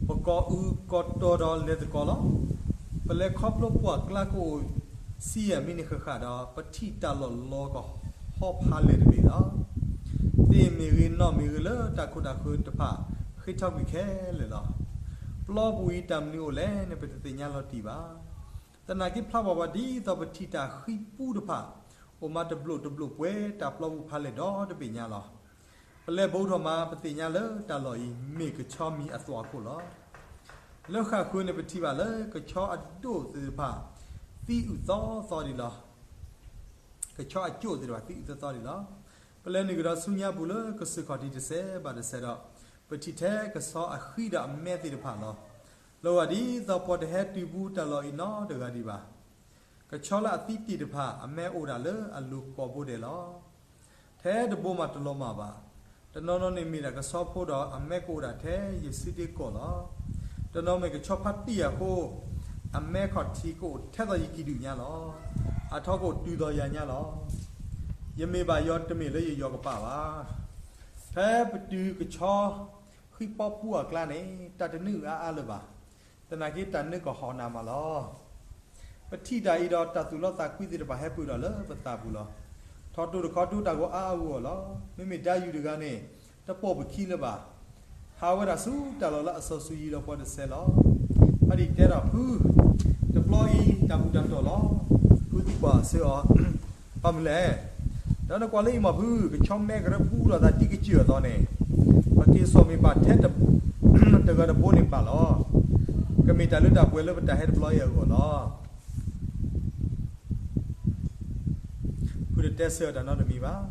ပကိးအုးကိးတီၤဒီးလဲၤသကိးလီၤ. ပလဲၤခီဖျိပှၢ်ကျါကအိၣ်ဆံယဲၢ်မံးနံးဃၣ်ဃၣ်ဒီး ပထံၣ်တၢ်လီၢ်လီၤကဟီဖးလဲၢ်တဘ့ၣ်လီၤ. သ့ၣ်မ့ၢ်ဂ့ၤနီၢ်မ့ၢ်ဂ့ၤလၢတၢ်ခိၣ်တၢ်ဃၢၤတဖၣ် ဃ့ထီကွံာ်ခဲလၢာ်လီၤ. ပျီပူၤအံၤတၢ်မနုၤအိၣ်လဲၣ်န့ၣ် ပတသ့ၣ်ညါလီၤတံၢ်ဘၣ်. သနာ်က့ဖျါဘၣ်ပှၤဒ်သိးပထံၣ်တၢ်ဃံပူတဖၣ် အိၣ်မးတဘျိးတဘျိးပှဲၤတၢ်ပျီပူၤဖးလဲၢ်ဒီတဘ့ၣ်ညါလီၤ. ပလဲၤဘူးထီၣ်မး ပသ့ၣ်ညါလၢတၢ်လီၢ်အံၤ မ့ၢ်ကဆီမံၤအသွဲၣ်ခိၣ်လီၤ. လၢဃၣ်ဃၢၤန့ၣ် ပထံၣ်ဘၣ်လၢကဆီအဒိၣ်သ့ၣ်တဖၣ် သံအုးသီသီဒံးလီၤ. ကဆီအကၠိၣ်သ့ၣ်တဖၣ် သံအုးသီသီဒံးလီၤ. ပလဲၤနုာ်ကဒီးဆူညါပူၤလၢကစၢၢ်ခီၣ်ထံးတစဲးဘၣ်တစဲးဒီး ပထံၣ်ထဲကဆီအဃံဒီးအမဲသ့ၣ်တဖၣ်လီၤ. လၢဂီၢ်ဒ်သိးပှၤတဟဲတုၤဘူးတၢ်လီၢ်အံၤနီတဂၤဒံးဘၣ်. ကဆီလၢအသံတ့ၢ်တဖၣ် အမဲအိၣ်ဒၣ်လၢအလိၤကိးဘိဒဲးလီၤ. ထဲတဘိမးတလီၤမၢ်ဘၣ်. တနီၤနီၤန့ၣ်မ့ၢ်ဒၣ်ကဆီဖိဒီး အမဲကအိၣ်ဒၣ်ထဲယစုဒ့ကိာ်လီၤ. တနီၤမ့ၢ်ကဆီဖါတံၢ်အဃိ အမဲခီၣ်ထံးကအိၣ်ထဲသိးယကံၢ်ဒုၣ်ညါလီၤ. အထီကအိၣ်တုၤသိးယၤညါလီၤ. ယမ့ၢ်ဘၣ်ယီၤတမ့ၢ်လၢယယီၤကပၤဘၣ်. ဖဲပတုၤကဆီဃံပီပူအကျါန့ၣ် တၢ်တနၢအုးအါအါလၢၤဘၣ်. သနာ်က့တၢ်နၢကဟီၣ်နးမးလီၤ. ပထံၣ်တၢ်အံၤဒီးတၢ်သူၣ်လီသးကွံသ့ၣ်တဖၣ်ဟဲပၢၢ်ထီၣ်လၢပသးပူၤလီၤ. ထီၣ်တိၢ်တခီတိၢ်တၢ်ဂီၤအါအါဂီၢ်ဂီၢ်လီၤ. မ့မ့ၢ်ဒါယူၢ်တဂၤန့ၣ် တပိာ်ပခံလၢၤဘၣ်. ဟးဝဲဒၣ်ဆူတၢ်လီၢ်လၢအစီၤစုၤယံၤဒီးပှၤတစဲးလီၤ. ဖါတံၢ်တဲထီၣ်ဖု, တဘျီအံၤတၢ်ဘူၣ်တၢ်တီၢ်လီၤ. ဖုသံကွၢ်ဆၢအီၤ, ဘၣ်မနုၤလဲၣ်. ဒီးနကွၢ်လၢအံၤမ့ၢ်ဖု, ကဆီမဲကရၢဘူးထီၣ်သးဒ်ကစၢၢ်အသိးန့ၣ်, ပက့ၤစိာ်မ့ၢ်ဘၣ်ထဲ တဂၤတဘိန့ၣ်ဘၣ်လီၤ. ကမ့ၢ်တၢ်လၢတၢ်ပှဲၤလၢပတၢ်ဟဲတဘျီအံၤအဂီၢ်လီၤ. ဖုတတဲဆၢအီၤတၢ်နီတမံၤဘၣ်.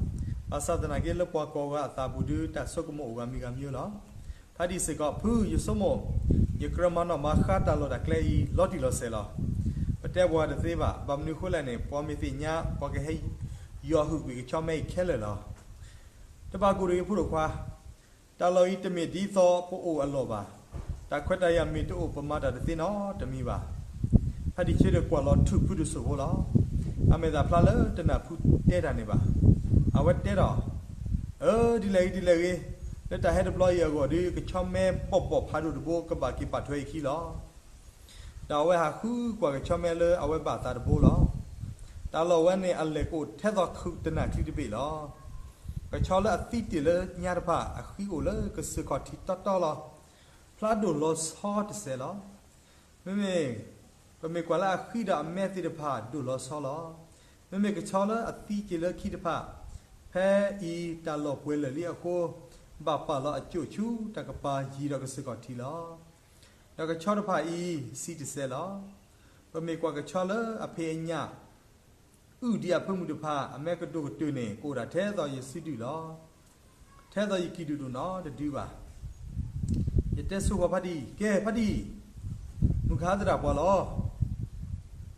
ဘၣ်ဆၣ်သနာ်က့လၢပှၤကိးဂၤအသးပူၤဒုး တၢ်ဆိကမိၣ်အိၣ်ဂၤမံၤဂၤမံၤလီၤ. ဖါတံၢ်စ့ၢ်ကီး, ဖု, ယဆိကမိၣ် ယကြၢးမၤနီၣ်မၤဃါတၢ်လီၢ်တၢ်ကျဲအံၤ လီၤတံၢ်လီၤဆဲးလီၤ. ပတဲပှၤတသ့ဘၣ်. ဘၣ်မနုၤအဃိလဲၣ်န့ၣ် ပှၤမ့ၢ်သ့ၣ်ညါ ပှၤကဟဲယီၤဟုၣ်ကွံာ်ကဆီမဲအံၤခဲလၢာ်လီၤ. တဘၣ်ကိၢ်တဂ့ၤဖိဒိၣ်ခွါ, တၢ်လီၢ်အံၤတမ့ၢ်ဒ်သိးပအိၣ်အလီၢ်ဘၣ်. တၢ်ခွဲးတၢ်ယာ်မ့ၢ်တအိၣ် ပမၤတၢ်တသ့နီတမံၤဘၣ်. ဖါတံၢ်ဆၢဒီးကွၢ်လီၤထုးဖုတစိၢ်ဖိလီၤ. အမဲာ်သၣ်ဖျါလၢတနၢ်ဖုတဲတၢ်န့ၣ်ဘၣ်. အဝဲတဲဒီး, အၢ, ဒ်လဲၣ်ဂ့ၤဒ်လဲၣ်ဂ့ၤ, လၢတၢ်ဟဲတဘျီအံၤအဂီၢ်ဒီး ကဆီမဲဘီၣ်ဘီၣ်ဖးဒိၣ်တဘိ ကဘၣ်က့ၤပာ်ထွဲအခံလီၤ. ဒီးအဝဲဟးဃုကွၢ်ကဆီမဲလၢအဝဲဘၣ်သးတဘိလီၤ. တၢ်လီၢ်ဝဲန့ၣ်အလဲၢ်ကအိၣ်ထဲသိးခုးတနၢ်ချံတဘ့ၣ်လီၤ. ကဆီလၢအသံတ့ၢ်လၢညါတဖၣ် အဃံအိၣ်လၢကစၢၢ်ခီၣ်ထံးတီတီလီၤ. ဖျါဒိၣ်လီၤဆီတစဲးလီၤ. မ့မ့ၢ်, ပမ့ၢ်ကွၢ်လၢအဃံဒီးအမဲသ့ၣ်တဖၣ်ဒိၣ်လီၤဆီလီၤ. မ့မ့ၢ်ကဆီလၢအသံက့ၤလၢခံတဖၣ်, ဖဲအံၤတၢ်လီၢ်ပှဲၤလၢာ်လံအဃိ, ဘၣ်ပာ်လီၤအကၠိၣ်ဆူတၢ်ကပၤယံၤဒီးကစၢၢ်ခီၣ်ထံးလီၤ. ဒီးကဆီတဖၣ်အံၤဆံးတစဲးလီၤ. ပမ့ၢ်ကွၢ်ကဆီလၢအဖံးအညၣ် အုၣ်ဒံးအဖၢမုၢ်တဖၣ် အမဲကဒိၣ်ကတၢၢ်န့ၣ် ကအိၣ်ဒၣ်ထဲသိးယစုဒုၣ်လီၤ. ထဲသိးယကံၢ်ဒုၣ်ဒိၣ်နီတဒုဘၣ်. ယတဲဆိဖါတံၢ်, ကဲဖါတံၢ်, မုၢ်ကဟါသရၣ်ပှၤလီၤ.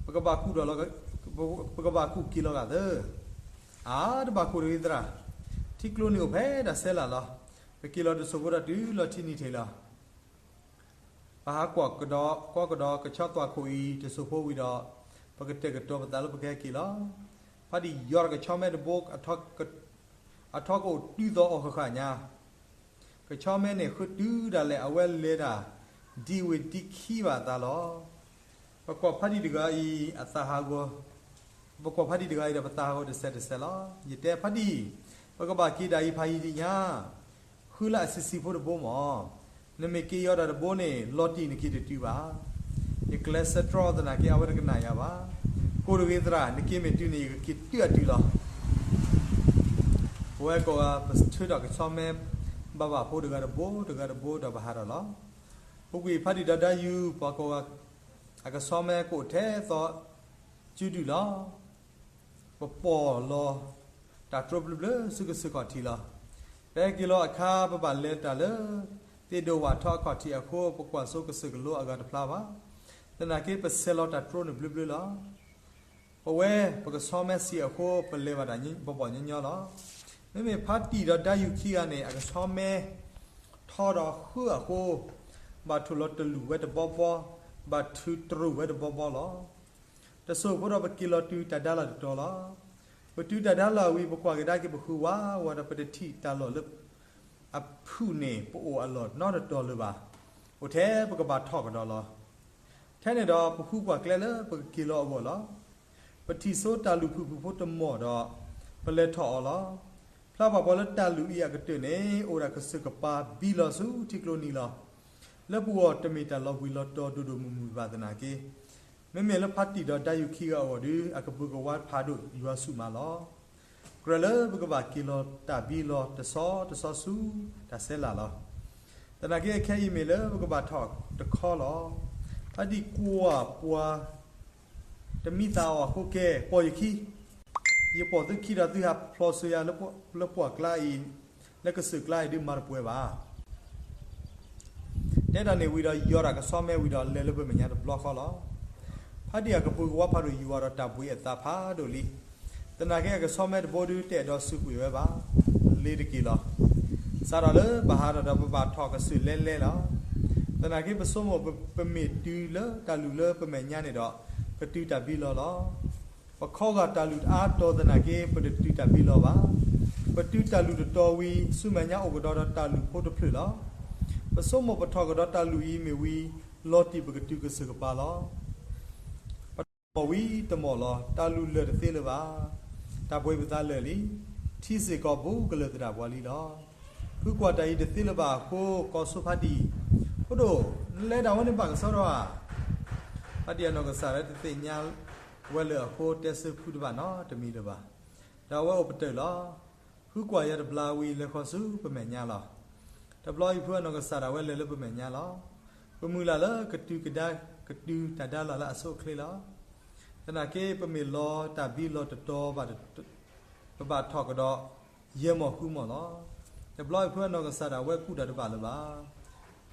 ပကဘၣ်ကူၣ်ထီၣ်လီၤ, ပကဘၣ်ကူၣ်က့ၤလီၤဂာ်သၢ. အါ, တဘၣ်ကိၢ်တဂ့ၤသရၣ်, ထံကျိန့ၣ်အိၣ်ဖဲဒၣ်စဲလၢ်လီၤ. ပက့ၤလီၤတစိၢ်ဖိဒီးတုၤလီၤထံနံၤထံးလီၤ. ပဟးကွၢ်ကဒီး, ကွၢ်ကဒီးကဆီသွဲၣ်ခိၣ်အံၤတစိၢ်ဖိဝံၤဒီး ပကတဲာ်ကတီၤပသးလၢပကဟဲက့ၤလီၤ. ဖါတံၢ်ယီၤတၢ်ကဆီမဲတဘိ အထီကအိၣ်တုၤသီအီၤဃၣ်ဃၣ်ညါ, ကဆီမဲန့ၣ်ဃုတုၤဒၣ်လဲာ် အဝဲလဲၤတၢ်ဒံဝ့ၢ်ဒံခံဘၣ်အသးလီၤ. ပကွၢ်ဖါတံၢ်တဂၤအံၤအသးဟးဂီၤ, ပကွၢ်ဖါတံၢ်တဂၤအံၤဒီးပသးဟးဂီၤတစဲးတစဲးလီၤ. ယတဲဖါတံၢ်, ပကဘၣ်က့ၤတၢ်အံၤဖးယံာ်လံညါ, ဃုလၢအဆံးဆံးဖိတဘိမၢ်, နမ့ၢ်က့ၤယီၤတၢ်တဘိန့ၣ် လီၤတံၢ်နက့ၤတတုၤဘၣ်. ယကျဲးစၢးတြီသနာ်က့ အဝဲတကနၣ်ယၤဘၣ်. ကိးတဂ့ၤသရၣ်, နက့ၤမ့ၢ်တုၤန့ၣ် ယကက့ၤတုၤအတုၤလီၤ. ပဝဲကိးဂၤ ပထုးထီၣ်ကဆီမဲ ဘၣ်ဘၣ်ဖိတဂၤတဘိ တဂၤတဘိဒီးပဟးထီၣ်လီၤ. ပူၤကွံာ်ဖါတံၢ်ဒီးဒါယူၤ ပှၤကိးဂၤ အကဆီမဲကအိၣ်ထဲသိး စုဒုၣ်လီၤ. ပပိာ်လီၤတၢ်တြိဘျၢဘျၢဆူကစၢၢ်ခီၣ်ထံးလီၤ. ပဟဲက့ၤလီၤအခါ ပဘၣ်လဲၤတၢ်လၢ သ့ၣ်ဒိၣ်ဝၣ်ထီအခီၣ်ထံးအဃိ ပကွၢ်စိကစၢၢ်ကလိအဂၤတဖျါဘၣ်. သနာ်က့ ပဆဲးလီၤတၢ်တြိန့ၣ်ဘျၢဘျၢလီၤ. ပဝဲပကဆီမဲဆံးအဃိ ပလဲၤဘၣ်တၢ်ပဘီၣ်ညီညီလီၤ. မ့မ့ၢ်ဖါတံၢ်ဒီးဒါယူၤခံဂၤန့ၣ် အကဆီမဲထီဒီးဃုအဃိ ဘၣ်ထိၣ်လီၤတလူၢ်ဝဲတဘီဘီ, ဘၣ်ထုးတရူးဝဲတဘီဘီလီၤ. တစိၢ်ဖိဒီးပက့ၤလီၤတုၤတၢ်ဒါလီၢ်တတီၤလီၤ. ပတုၤတၢ်ဒါလီၢ်ဝံၤ ပကွၢ်ကဒါက့ၤပဃုဝးဝးဒီး ပတထံၣ်တၢ်လီၢ်လၢအဖုၣ်န့ၣ် ပအိၣ်အလီၢ်နီတတီၤလၢၤဘၣ်. အိၣ်ထဲပကဘၣ်ထီၣ်ကဒီးလီၤ. ထဲန့ၣ်ဒီး ပဃုကွၢ်ကျဲလၢပကက့ၤလီၤအဂီၢ်လီၤ. ပထံၣ်စိတၢ်လုၢ်ဖုၣ်ဖုၣ်ဖိတမီၢ်ဒီး ပလဲၤထီၣ်အီၤလီၤ. ဖျါဘၣ်ပှၤလၢတၢ်လုၢ်အံၤအကတၢၢ်န့ၣ် အိၣ်ဒၣ်ကစၢၢ်ကပၤဘံလီၤဆူထံကျိနံၤလီၤ. လၢပဂီၢ်တမ့ၢ်တၢ်လီၤဘှံးလီၤတီၤဒိၣ်ဒိၣ်မုၢ်မုၢ်ဘၣ်သနာ်က့, မ့မ့ၢ်လၢဖါတံၢ်ဒီးဒါယူၤခံဂၤအဂီၢ်ဒီး အကဘုၣ်ကဝါဖးဒိၣ်ယွၤဆူၣ်မးလီၤ. ကြၢးလၢပကဘၣ်က့ၤလီၤတၢ်ဘံလီၤတဆီတဆီဆူတၢ်ဆဲးလၤလီၤ. သနာ်က့အခဲအံၤမ့ၢ်လၢပကဘၣ်ထီၣ်တခီလီၤ. ဖါတံၢ်ကွၢ်ပှၤ တမံသးအီၤအဃိကဲ ပိာ်ယခံ, ယပိာ်သုခံဒီးသုဟးဖျိးစိၤယၤလၢပှၢ်ကျါအံၤ, လၢကစၢၢ်ကျါအံၤဒုးမၤတပှဲၤဘၣ်. တဲတၢ်န့ၣ်ဝံၤဒီး ယီၤတၢ်ကဆီမဲဝံၤဒီး လဲၤလၢပမဲာ်ညါတဘျီဃီလီၤ. ဖါတံၢ်အကဘုၣ်ကဝါဖးဒိၣ်ယွၤဒီးတၢ်ဘှံးအသးဖးဒိၣ်လံ. သနာ်က့အကဆီမဲတဘိဒုးတအဲၣ်ဒိးစူးကွံာ်ဝဲဘၣ်. လ့ၤတက့ၤလီၤ. စးထီၣ်လၢပဟးထီၣ်ဒီးပဘၣ်ထီၣ်ကစၢၢ်လဲလဲလီၤ. သနာ်က့ပဆိကမိၣ်ပမ့ၢ်တုၤလၢတၢ်လုၢ်လၢပမဲာ်ညါန့ၣ်ဒီး ကတုၤတၢ်ဘံလီၤလီၤ. ပခီဂာ်တၢ်လုၢ်တအါတီၤသနာ်က့ ပတတုၤတၢ်ဘံလီၤဘၣ်. ပတုၤတၢ်လုၢ်တတီၤဝံၤ ဆူမဲာ်ညါအိၣ်ကဒီးဒီးတၢ်လုၢ်ဖိတဖျၢၣ်လီၤ. ပဆိကမိၣ်ပထီၣ်ကဒီးတၢ်လုၢ်အံၤမ့ၢ်ဝံၤ လီၤတံၢ်ပကတုၤကစၢၢ်ကပၤလီၤ. ပတၢ်မီၢ်ဝံၤတမီၢ်လီၤ. တၢ်လုၢ်လၢာ်တသ့လၢၤဘၣ်. တၢ်ဘှံးပသးလၢာ်လံ. ထံစ့ၢ်ကီးဘူးကလၢာ်သတးပှၤလံလီၤ. ဖုကွၢ်တၢ်အံၤတသ့လၢၤဘၣ်အဃိ ကိးဆိဖါတံၢ်, ဖိဒိၣ်, နလဲၤဒၣ်ဝဲန့ၣ်ဘၣ်ကစီဒီဧါ. ဖါတံၢ်အနီၢ်ကစၢ်လၢတသ့ၣ်ညါဝဲလၢၤအဃိ တဲဆၢဖုတဘၣ်နီတမံၤလၢၤဘၣ်. ဒီးအဝဲအိၣ်ပတၢၢ်လီၤ. ဖုကွၢ်ယၤတဘျီဝံၤ လဲၤဃီၤဆူပမဲာ်ညါလီၤ. တဘျီအံၤ ဖုအနီၢ်ကစၢ်ဒၣ်ဝဲလဲၤလၢပမဲာ်ညါလီၤ. ပမုၢ်လၢ်လၢကတုၤကဒါကတုၤတၢ်ဒါလီၢ်လၢအဆိအချ့လီၤ. သနာ်က့ပမ့ၢ်လီၤတၢ်ဘံလီၤတတီၤဘၣ် ပဘၣ်ထီၣ်ကဒီး ယဲၢ်မီၢ်ဃုမီၢ်လီၤ. တဘျီအံၤ ဖုအနီၢ်ကစၢ်ဒၣ်ဝဲကူၣ်တၢ်တဘၣ်လၢၤဘၣ်.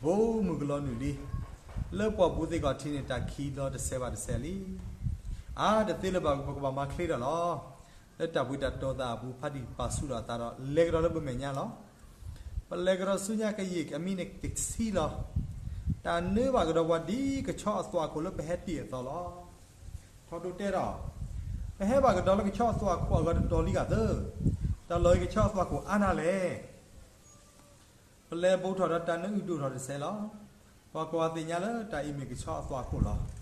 ဘိမုၢ်ကလီၤနုာ်လံ. လၢပှၢ်ပူၤသ့ၣ်ခီၣ်ထံးန့ၣ် တၢ်ခံးလီၤတစဲးဘၣ်တစဲးလံ. အါတသ့လၢၤဘၣ် ပကဘၣ်မၤချ့ဒီးလီၤ. လၢတၢ်ဘှံးတၢ်တီၤသးအပူၤ ဖါတံၢ်ပာ်ဆူၣ်ဒီးအသးဒီး လဲၤကဒီးလၢပမဲာ်ညါလီၤ. ပလဲၤကဒီးဆူညါကယံာ်အမံးနံးတဆံလီၤ. တၢ်နၢဘၣ်ကဒီးပှၤဒ်ကဆီအသွၣ်ခိၣ်လၢပဟဲတ့ၢ်အသိးလီၤ. ထီၣ်ဒိၣ်တဲဒီး, ပဟဲဘၣ်ကဒီးလၢကဆီအသွၣ်ခိၣ်အဂီၢ်တတီၤလံဂၤသၢ, တၢ်လီၢ်အံၤကဆီအသွၣ်ခိၣ်အါနၤလဲၣ်. ပလဲၤဘူးထီၣ်ဒီးတၢ်နၢအုၣ်ဒိၣ်ထီၣ်တစဲးလီၤ. ပှၤကိးဂၤသ့ၣ်ညါလၢတၢ်အံၤမ့ၢ်ကဆီအသွၣ်ခိၣ်လီၤ.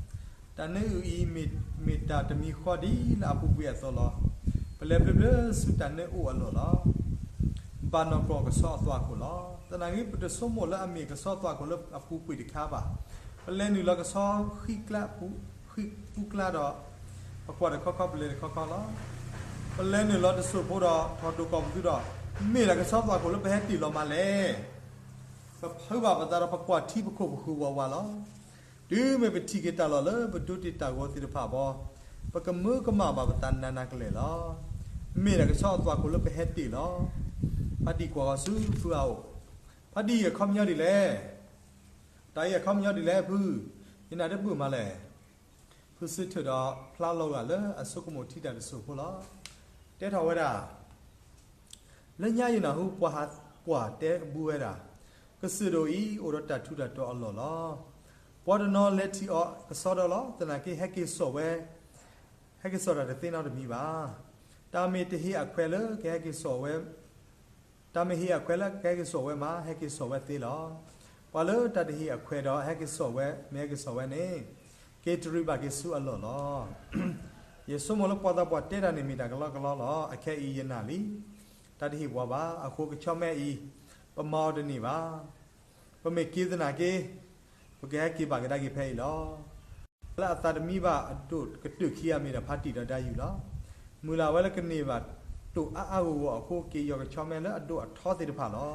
တၢ်နၢအုၣ်အံၤ မ့ၢ်တၢ်တမံၤဃီဒ်လၢအပူၤကွံာ်အသိးလီၤ. ပလဲၤဘျၢဘျၢဆူတၢ်နၢအိၣ်အလီၢ်လီၤ. ဘၣ်နီၢ်ကီၢ်ကဆီအသွၣ်ခိၣ်လီၤ. သနာ်က့ ပတဆိကမိၣ်လၢအမ့ၢ်ကဆီအသွၣ်ခိၣ်လၢအပူၤကွံာ်တခါဘၣ်. ပလဲၤနုာ်လီၤကဆီဃံကျါ, ဃံပူကျါဒီး ပကွၢ်တခီခီ ပလဲၤတခီခီလီၤ. ပလဲၤနုာ်လီၤတစိၢ်ဖိဒီး ထီၣ်ဒိၣ်ကီၢ်ပသူဒီး မ့ၢ်ဒၣ်ကဆီသွၣ်ခိၣ်လၢပဟဲတ့ၢ်လီၤမးလဲၣ်. ပဖုးဘၣ်ပသးဒီး ပကွၢ်ထံပခိၣ်ပဃုာ်ဝးဝးလီၤ. တုၤမ့ၢ်ပထံၣ်က့ၤတၢ်လီၢ်လၢပဒိတ့ၢ်တၢ်ဂီၤသ့ၣ်တဖၣ်ဘီ, ပကမၢကမၣ်ဘၣ်ပသးနးနးကလဲာ်လီၤ. မ့ၢ်ဒၣ်ကဆီအသွၣ်ခိၣ်လၢပဟဲတ့ၢ်လီၤ. ဖါတံၢ်ကွၢ်ဃီၤဆူဖုအအိၣ်, ဖါတံၢ် အခီပညီဒ်လဲၣ်. တၢ်အံၤအခီပညီဒ်လဲၣ်ဖု, ယနာ်တပၢၢ်မးလဲၣ်. ဖုစ့ထၢၣ်ဒီးဖျါလီၤဂာ်လၢအဆိကမိၣ်ထံတၢ်တစိၢ်ဖိလီၤ. တဲထီၣ်ဝဲဒၣ်, လၢညါယနၢ်ဟူပှၤဟးကွၢ်တဲဘူးဝဲဒၣ်, ကစၢၢ်ဒိၣ်အံၤအိၣ်ဒီးတၢ်ထူးတၢ်တီၤအလီၢ်လီၤ. ပှၤတနီၤလဲၤထံၣ်အီၤကစီဒီလီၤ. သနာ်က့ဟဲက့ၤစိာ်ဝဲ ဟဲက့ၤစိာ်တၢ်တသ့နီတမံၤဘၣ်. တၢ်မ့ၢ်တဟ့ၣ်အခွဲးလၢကဟဲက့ၤစိာ်ဝဲ, တၢ်မ့ၢ်ဟ့ၣ်အခွဲးလၢကဟဲက့ၤစိာ်ဝဲမး ဟဲက့ၤစိာ်ဝဲသ့လီၤ. ပှၤလၢတၢ်တဟ့ၣ်အခွဲးဒီးဟဲက့ၤစိာ်ဝဲ, မ့ၢ်ဟဲက့ၤစိာ်ဝဲန့ၣ် က့ၤတရံးဘၣ်က့ၤဆူအလီၢ်လီၤ. ယဆိကမိၣ်လၢပှၤသးပှၢ်တဲတၢ်န့ၣ်မ့ၢ်တၢ်ကလီကလီလီၤ. အခဲအံၤယနာ်လံ. တၢ်တဟ့ၣ်ပှၤဘၣ်. အဃိကဆီမဲအံၤ ပမၤအီၤတန့ၢ်ဘၣ်. ပမ့ၢ်က့ၤသနာ်က့ ပကဟဲက့ၤဘၣ်ကဒါက့ၤဖဲအံၤလီၤ. ပှၤလၢအသးတမံဘၣ်အဒိၣ်ကတၢၢ်ခံဂၤမ့ၢ်ဒၣ်ဖါတံၢ်ဒီးဒါယူၢ်လီၤ. မုၢ်လၢ်ဝဲလၢကန့ၢ်ဘၣ်တိၢ်အါအါဂီၢ်ဂီၢ်အဃိ က့ၤယီၢ်ကဆီမဲလၢအဒိၣ်အထီသ့ၣ်တဖၣ်လီၤ.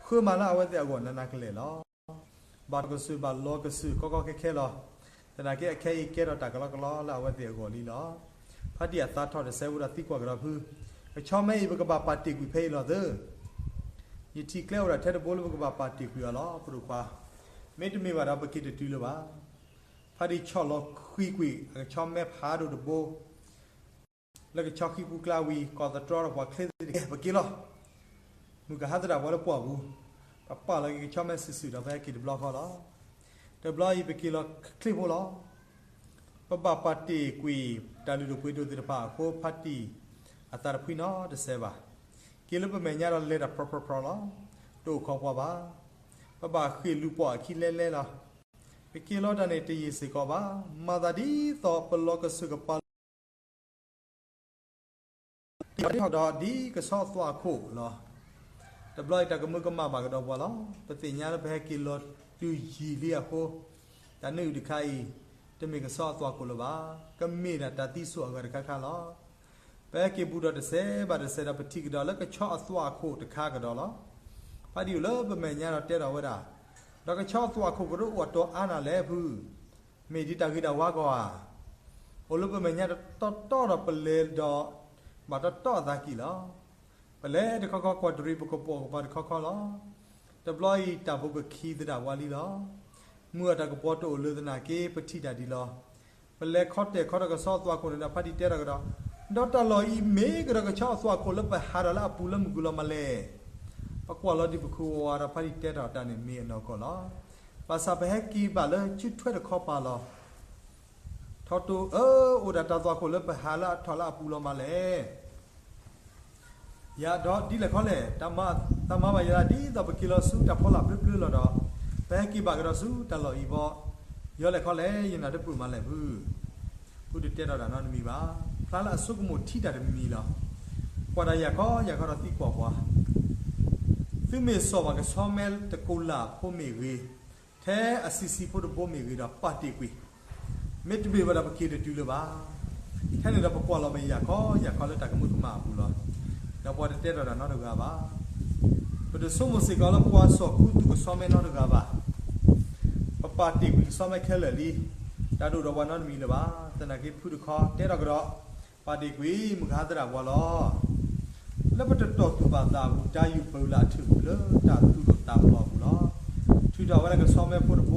ဃုမၤလၢအဝဲသ့ၣ်အဂီၢ်နးနးကလဲာ်လီၤ. ဘၣ်တီၢ်ကစုာ်ဘၣ်လီၤကစုာ်ကီကီခဲခဲလီၤ. သနာ်က့အခဲအံၤကဲထီၣ်တၢ်ကလီကလီလၢအဝဲသ့ၣ်အဂီၢ်လံလီၤ. ဖါတံၢ်အသးထီၣ်တစဲးဖိဒီးသံကွၢ်ကဒီးဖု, ကဆီမဲအံၤပကဘၣ်ပာ်တ့ၢ်ကွံာ်ဖဲအံၤလီၤသၢ. ယထံၣ်ကျဲအိၣ်ဒၣ်ထဲတဘိလၢပကဘၣ်ပာ်တ့ၢ်ကွံာ်အီၤလီၤ ဖိဒိၣ်ခွါ. မ့တမ့ၢ်ဘၣ်ဒီးပက့ၤတတုၤလၢၤဘၣ်. ဖါတံၢ်ဆီၣ်လီၤဃံကွံာ်အကဆီမဲဖးဒိၣ်တဘိ လၢကဆီဃံပူၤကျါဝံၤ ကီၢ်သတြီဒီးပှၤချ့သ့ၣ်တက့ၢ် ပက့ၤလီၤ. မုၢ်ကဟါသတးပှၤလၢပှၢ်ပူၤ, ပပာ်လီၤက့ၤကဆီမဲစုာ်စုာ်ဒီးပဟဲက့ၤတဘျီဃီလီၤ. တဘျီအံၤပက့ၤလီၤချ့ဖိလီၤ. ပဘၣ်ပာ်တ့ၢ်ကွံာ်တၢ်လုၢ်ဒိၣ်ပှ့ၤဒိၣ်သ့ၣ်တဖၣ်အဃိ ဖါတံၢ်အသးတဖှံနီတစဲးဘၣ်. က့ၤလၢပမဲာ်ညါဒီးလဲၤတၢ်ဖြီဖြီဖြီလီၤ. တအိၣ်ခိးပှၤဘၣ်. ပဘၣ်ဃ့ၢ်လူၤပိာ်အခံလဲလဲလီၤ. ပက့ၤလီၤတၢ်န့ၣ်တယံာ်စ့ၢ်ကီးဘၣ်. မၤသးဒ်သိးပလီၤကစုာ်ကပၤလီၤ ဒီးဒ်ကဆီအသွၣ်ခိၣ်လီၤ. တဘျီအံၤတၢ်ကမၢကမၣ်ဘၣ်ကဒီးပှၤလီၤ. ပသ့ၣ်ညါလၢပဟဲက့ၤလီၤတုၤယံာ်လံအဃိ, တၢ်နၢအုၣ်တခါအံၤ တမ့ၢ်ကဆီအသွၣ်ခိၣ်လၢၤဘၣ်. ကမ့ၢ်ဒၣ်တၢ်သံစိာ်အဂၤတခါခါလီၤ. ပဟဲက့ၤဘူးဒီးတစဲးဘၣ်တစဲးဒီးပထံၣ်ကဒီးလၢကဆီအသွၣ်ခိၣ်တခါကဒီးလီၤ. ဖါတံၢ်အိၣ်လၢပမဲာ်ညါဒီးတဲထီၣ်ဝဲဒၣ်, ဒီးကဆီအသွၣ်ခိၣ်ကဒိၣ်အိၣ်အတီၤအါနၤလဲၣ်ဖု မ့ၢ်ဒ်တၢ်ဂ့ၤတၢ်ဝါကီဧါ. အိၣ်လၢပမဲာ်ညါတီတီဒီးပလဲၤဒီး ဘၣ်တီတီအသးကံၢ်လီၤ. ပလဲၤတခီခီကွၢ်တရံးပကပိာ်ကပၤတခီခီလီၤ. တဘျီအံၤတၢ်ဖိကခံသဒၣ်ပှၤလံလီၤ. မုၢ်အတၢ်ကပီၤတအိၣ်လၢသနာ်က့ ပထံၣ်တၢ်ဒ်လီၤ. ပလဲၤခီတဲာ်ခီဒီးကဆီအသွၣ်ခိၣ်န့ၣ်ဒီးဖါတံၢ်တဲထီၣ်ကဒီး, ဒီးတၢ်လီၢ်အံၤမ့ၢ်ကဒီးကဆီအသွၣ်ခိၣ်လၢပဟးဒီးလၢအပူၤလၢမုၢ်ကလီၤမးလဲၣ်. ပကွၢ်လီၤဒံးပခူဝၤဒီးဖါတံၢ်တဲထီၣ်တၢ်န့ၣ်မ့ၢ်အနီၢ်ကီၢ်လီၤ. ဘၣ်ဆၣ်ပဟဲက့ၤဘၣ်လၢစုထွဲတခီပၤလီၤ. ထီတိၤဧၢ, အိၣ်ဒၣ်တၢ်သွၣ်ခိၣ်လၢပဟးလၢအထီၣ်လၢအပူၤလီၤမးလဲၣ်. ယၤဒီးဒ်လဲၣ်ခီလဲၣ်, တၢ်မၤဘၣ်ယၤဒ်သိးပက့ၤလီၤဆူတၢ်ဖီလာ်ဘျၢဘျၢလီၤဒီး, ပဟဲက့ၤဘၣ်ကဒီးဆူတၢ်လီၢ်အံၤဘီ, ယီၤလဲၣ်ခီလဲၣ် ယနၢ်တပၢၢ်မးလဲၣ်ဖု. ဖုတတဲထီၣ်တၢ်နီတမံၤဘၣ်. ဖျါလၢအဆိကမိၣ်ထံတၢ်တမံၤလီၤ. ကွၢ်တၢ်ယၤခီ ယၤခီဒီးသံကွၢ်ပှၤ, သုမ့ၢ်စိာ်ဘၣ်ကဆီမဲတကိးလၢ်ဖိမ့ၢ်ဂ့ၤ, ထဲအဆံးဆံးဖိတဘိမ့ၢ်ဂ့ၤဒီးပာ်တ့ၢ်ကွံာ်, မ့တမ့ၢ်ဘၣ်ဒီးပက့ၤတတုၤလၢၤဘၣ်. ထဲန့ၣ်ဒီးပကွၢ်လီၤပယၤခီယၤခီလၢတၢ်ကမၢကမၣ်အပူၤလီၤ. ဒီးပှၤတတဲထီၣ်တၢ်နီတဂၤဘၣ်. ပတဆိကမိၣ်စ့ၢ်ကီးလၢပှၤစိာ်ခူသူၣ်ကဆီမဲနီတဂၤဘၣ်. ပပာ်တ့ၢ်ကွံာ်ကဆီမဲခဲလၢာ်လံ. တၢ်ဒိၣ်ဒီးပှၤနီတမံၤလၢၤဘၣ်. သနာ်က့ဖုတခီတဲထီၣ်ကဒီး, ပာ်တ့ၢ်ကွံာ် မုၢ်ကဟါသရၣ်ပှၤလီၤ. လၢပတတီၢ်သူၣ်ဘၣ်သးအပူၤ ဒါယူၢ်ပၢလၢအထုးကွံာ်လၢတၢ်သူၣ်ဒိၣ်သးဖျိးအပူၤလီၤ. ထုးထီၣ်ဝဲလၢကဆီမဲဖိတဘိ